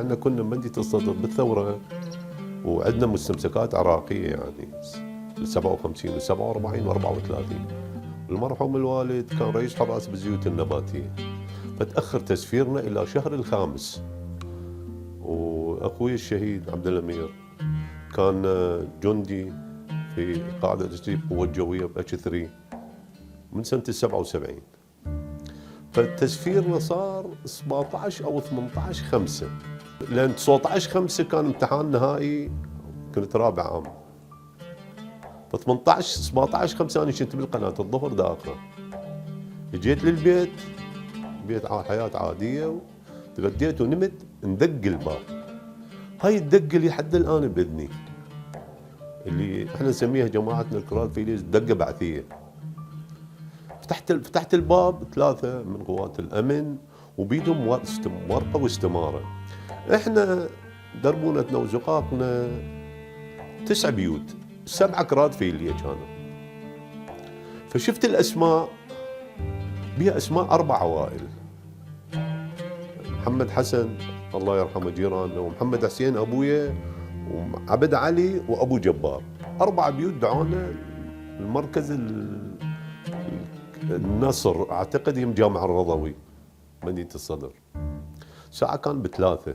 احنا كنا بمدينة الصدر بالثورة وعندنا مستمسكات عراقية يعني 57 و 47 و 34. المرحوم الوالد كان رئيس حراس بالزيوت النباتية، فتأخر تسفيرنا إلى شهر الخامس. وأخوي الشهيد عبد الأمير كان جندي في قاعدة تدريب قوة جوية باتش 3 من سنة 77. فتسفيرنا صار 17 أو 18/5، لأن 19/5 كان امتحان نهائي، كنت رابع عام. ف 18 17/5 أنا كنت بالقناة الظهر داخل. جيت للبيت، بيت حياة عادية، تغديت ونمت، ندق الباب. هاي الدقة اللي لحد الآن بإذني، اللي احنا نسميها جماعتنا الكراد فيليز دقة بعثية. فتحت الباب، 3 من قوات الأمن وبيدهم ورقة واستمارة. احنا دربونتنا وزقاقنا 9 بيوت، 7 كراد فيلية كانوا. فشفت الأسماء، بها أسماء 4 عوائل: محمد حسن الله يرحمه جيراننا، ومحمد حسين أبويا، وعبد علي وأبو جبار. 4 بيوت دعونا المركز النصر، أعتقد يم جامع الرضوي مدينة الصدر. ساعة كان ب3،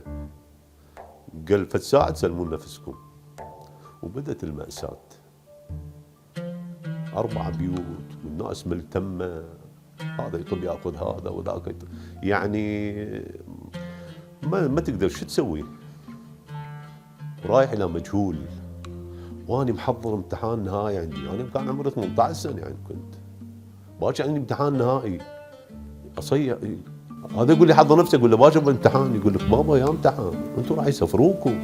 قال فالساعة تسلمون نفسكم. وبدت المأساة، 4 بيوت والناس ملتمة، هذا يطب ياخذ هذا وذاك يعني ما تقدر شو تسوي. رايح الى مجهول، واني محضر امتحان نهائي عندي. انا كان عمري 18 سنه يعني، كنت باكر عندي امتحان نهائي اصيح. هذا يقول لي حضر نفسك، اقول له باكر بالامتحان، يقول لك بابا يا امتحان انتم راح يسفروكم.